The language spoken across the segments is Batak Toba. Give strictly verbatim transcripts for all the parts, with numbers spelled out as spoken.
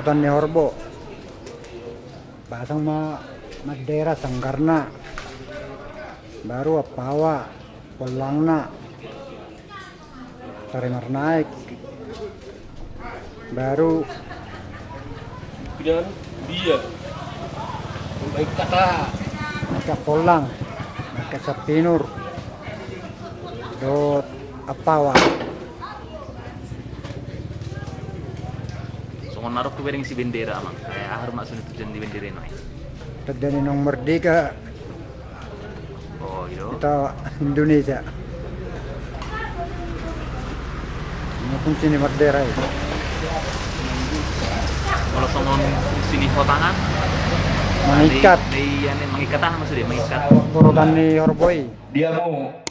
Ni horbo. Pasang ma mandera sanggarna. Baru ampawa, pollangna. Sari Marnaek. Baru. Bidan dia. Baik kata. Maka pollang. Maka sapinur. Dot ampawa. Songon na ro hubereng si bendera, Amang. Eh, aha do maksudna tujuan ni bendera i, Amang? Tujuan ni naung merdeka. Oh, i do. Ita Indonesia. Ini fungsi ni bendera i. Molo songon fungsi ni hotangan? Mengikat. Di, di, ane, mengikat aha maksudna? Mengikat. Borotan ni horbo i. Dia mau.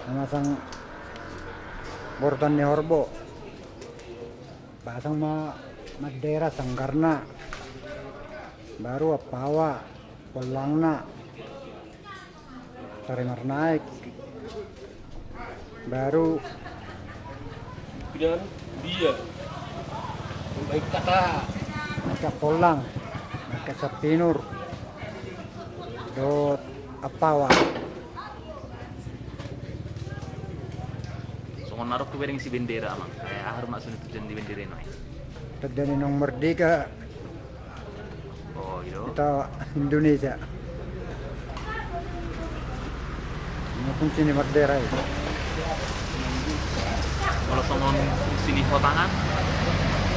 Namasang borotan ni horbo. Pasang ma mandera sanggarna. Baru ampawa, pollangna. Sari Marnaek. Baru. Bidan dia. Baik kata. Maka pollang. Maka sapinur. Dot ampawa. Songon na ro hubereng si bendera, Amang. Eh, aha do maksudna tujuan ni bendera i, Amang? Tujuan ni naung merdeka. Oh, i do. Ita Indonesia. Ini fungsi ni bendera i. Molo songon fungsi ni hotangan?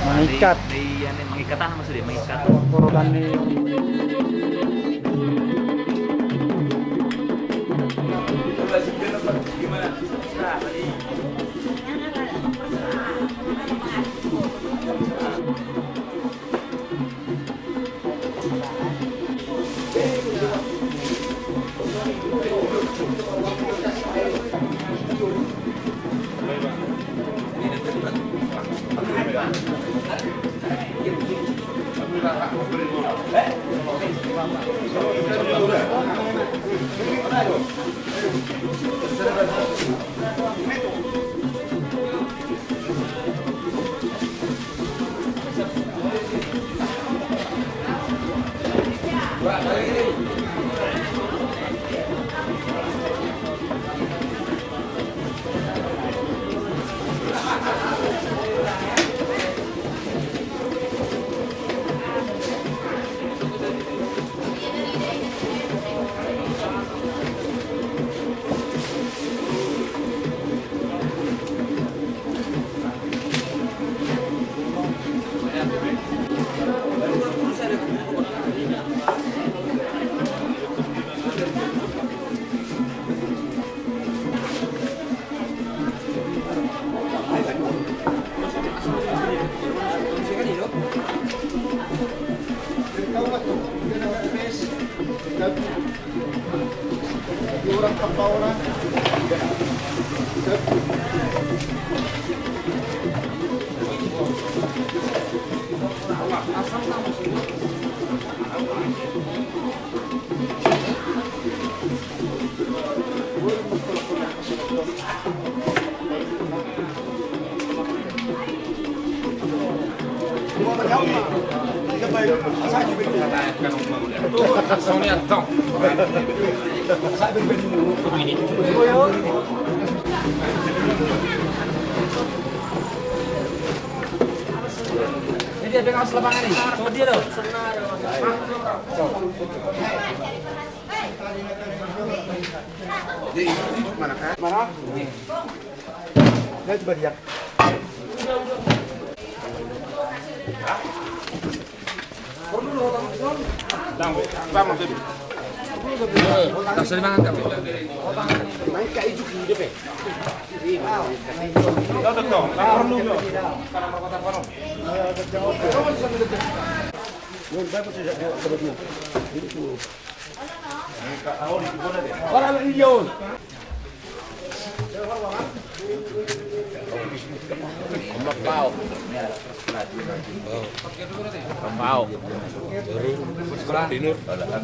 Mengikat. Di, di, ane, mengikat aha maksudna? Mengikat. Borotan ni. Jadi ada pengawas lapangan nih, sama dia dong. Mana? Mana? Nah, coba lihat.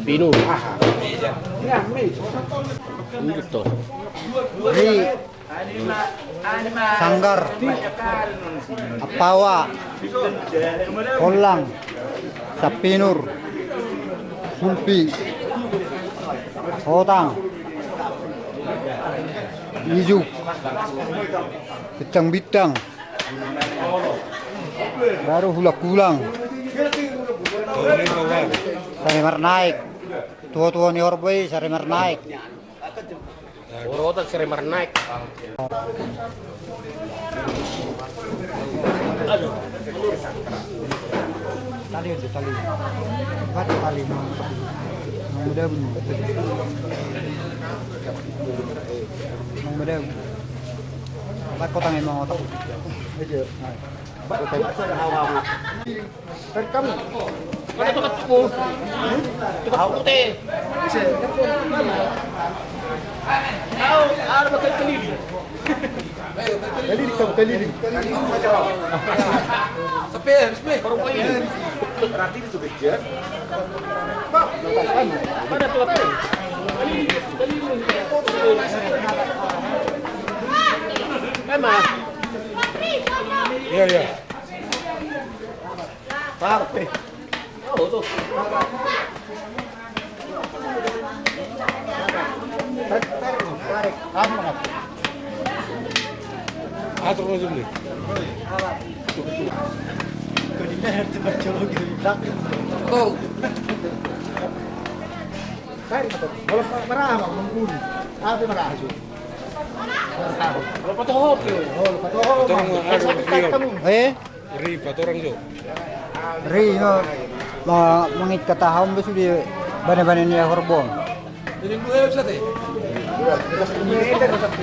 Pinur. Ri. Sanggar, Ampawa, Hollang, Sampinur, Sulpi, Hotang, Ijuk, Bintang-bintang, baru Hulang-hulang, Sarimarnaek, tua-tua ni horbo i Sarimarnaek. Urotan Sarimarnaek. Tali aja, tali. Baca tali, Mang. Mang Muda pun. Mang Muda. Baca kotang emang otak. Aja. Nah. Baca, baca, hawa, hawa. Rekam. Mana tukang pukul? Tukang pukul teh. Tahu, ada pakai kelili. Kelili, tahu kelili. Sepi, sepi. Baru kau ini. Berarti itu sudah, ya? Mana tukang pukul? Emang. Iya, iya. Taruh, eh. Taruh, taruh, tarik. Apa, Mas? Atur aja dulu. Tuh. Tarik, tarik. Kalau merah, Bang, mengkuli. Apa merah, Bang? Merah. Kalau foto hoki. Oh, foto hoki. Foto hoki. Eh? Ri, patorang jo. Ri, no. Ba, mangit kata haum be sude bane-bane ni horbo. Ini gue bisa teh.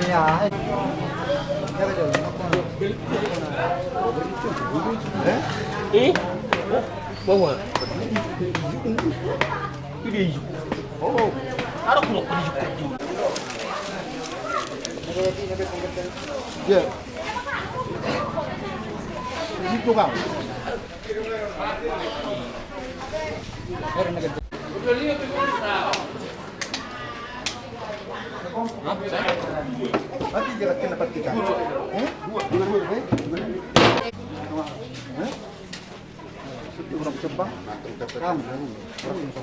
Iya. Eh? Bawa. Ini. Oh, ada kulo. Iya. Di situ, Kang. Mati gerak kena patikan. Eh? Eh? Kurang cepat. Kan.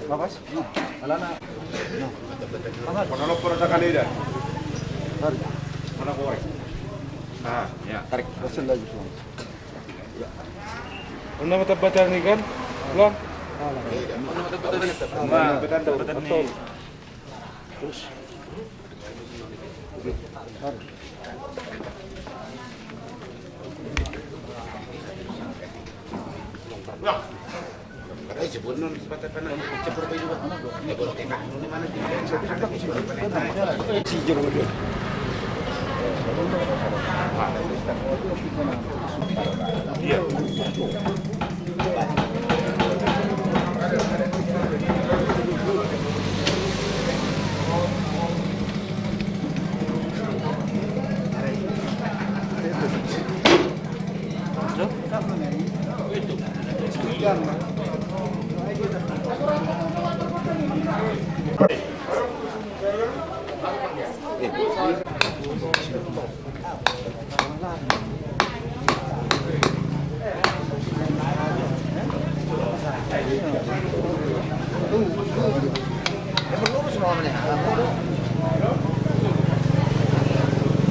Bagas. Alana. Mana lo pernah tekan ida? Tarik. Mana korek? Ah, ya. Tarik. Hasil lagi, Bang. Unang ma tambatan i kan? Ulang. Unang ma tambatan i. Tambatan, tambatan ni. Terus.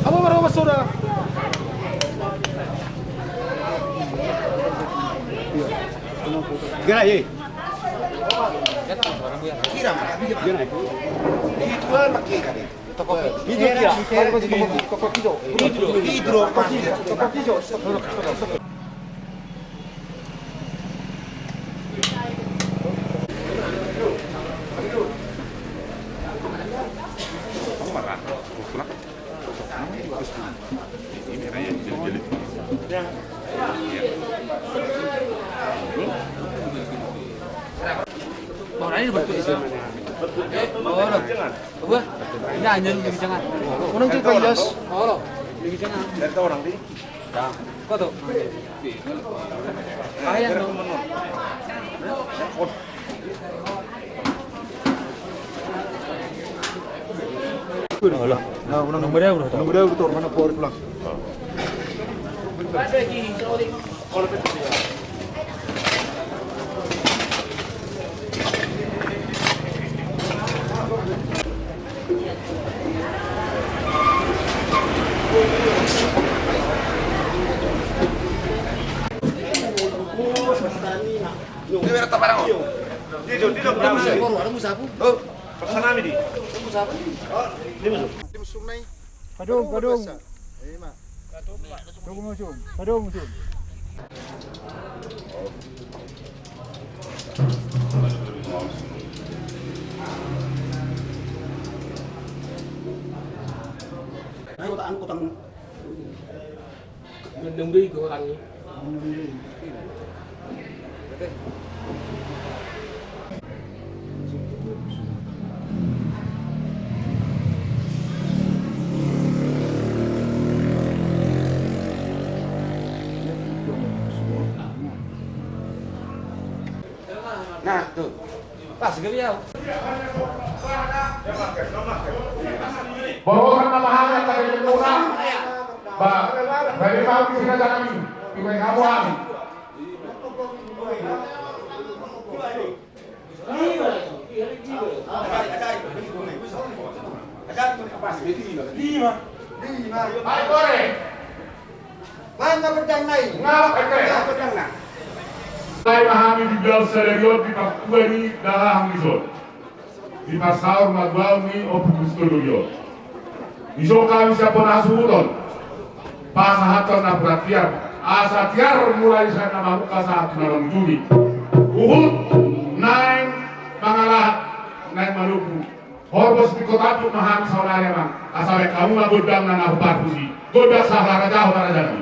Apa baru, Mas, sudah? Gerai, eh. Gerai. Itu kan pakai kali. Toko Pidro, toko Pidro. Pidro, Pidro, Pidro. Orang ini bertulis. Orang. Wah, ini hanya lu lebih jangan. Unang cerita jelas. Oh, lebih jangan. Dari orang di. Kau tuh. Kaya dong. Alah. Nah, unang. Nomor dia udah tahu. Nomor dia udah tahu, mana power pulang. Padung, padung. Padung, padung. Ayo, tak anu, kotang. Mendung deh, gua orangnya. Nah, tuh. Pas, gak ya? Bawa kan nama hanya tadi murah. Ba, dari kami sini kami, di Megawan. Lima. Lima. Lima. Lima. Mana pedang nai? Ngalap, eke. Mana pedang na? Sai ma hami di bial sadari on di partua ni dahahang ni son. Di pasaor ma tuaon ni Ompu Kustodon i on. Di son hami sian bona hasuhuton. Pasahathon na pura tiar. Asa tiar mulai sian na mamungka sahat tu na mangujungi. Huhut naeng mangalahat, naeng malumbu. Horbo sitingko tampuk ma hami saonari, amang, asa baen hamu ma gondangna na hombar tusi, gondang saharajaon harajaon i.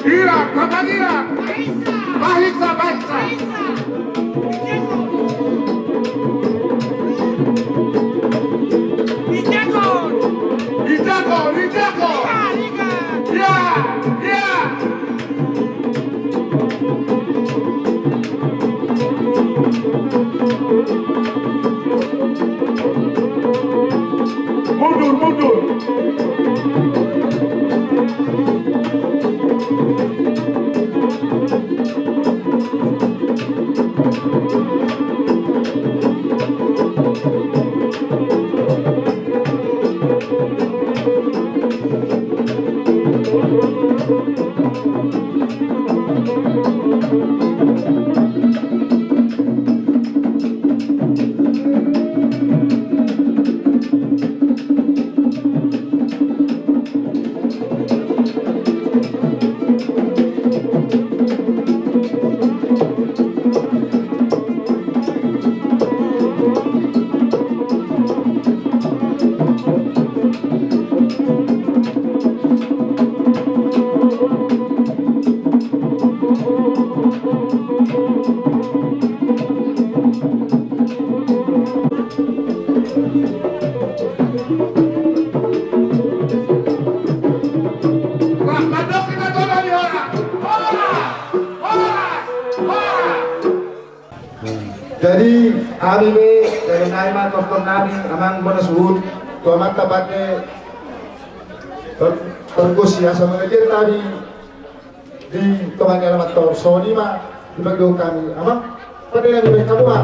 Ira, papagira. Bahisa, bahisa. Ijako, ijako. Ya, ya. Mundur, mundur. Jadi, hami be, dalan nami ma tortor nami, amang bona suhut, tu amanta pande, tor-, torgos i asa mangajar nami, di tonga ni alaman tor, songon i ma, di panggilaon hami, amang, pande nami be, hamu ma.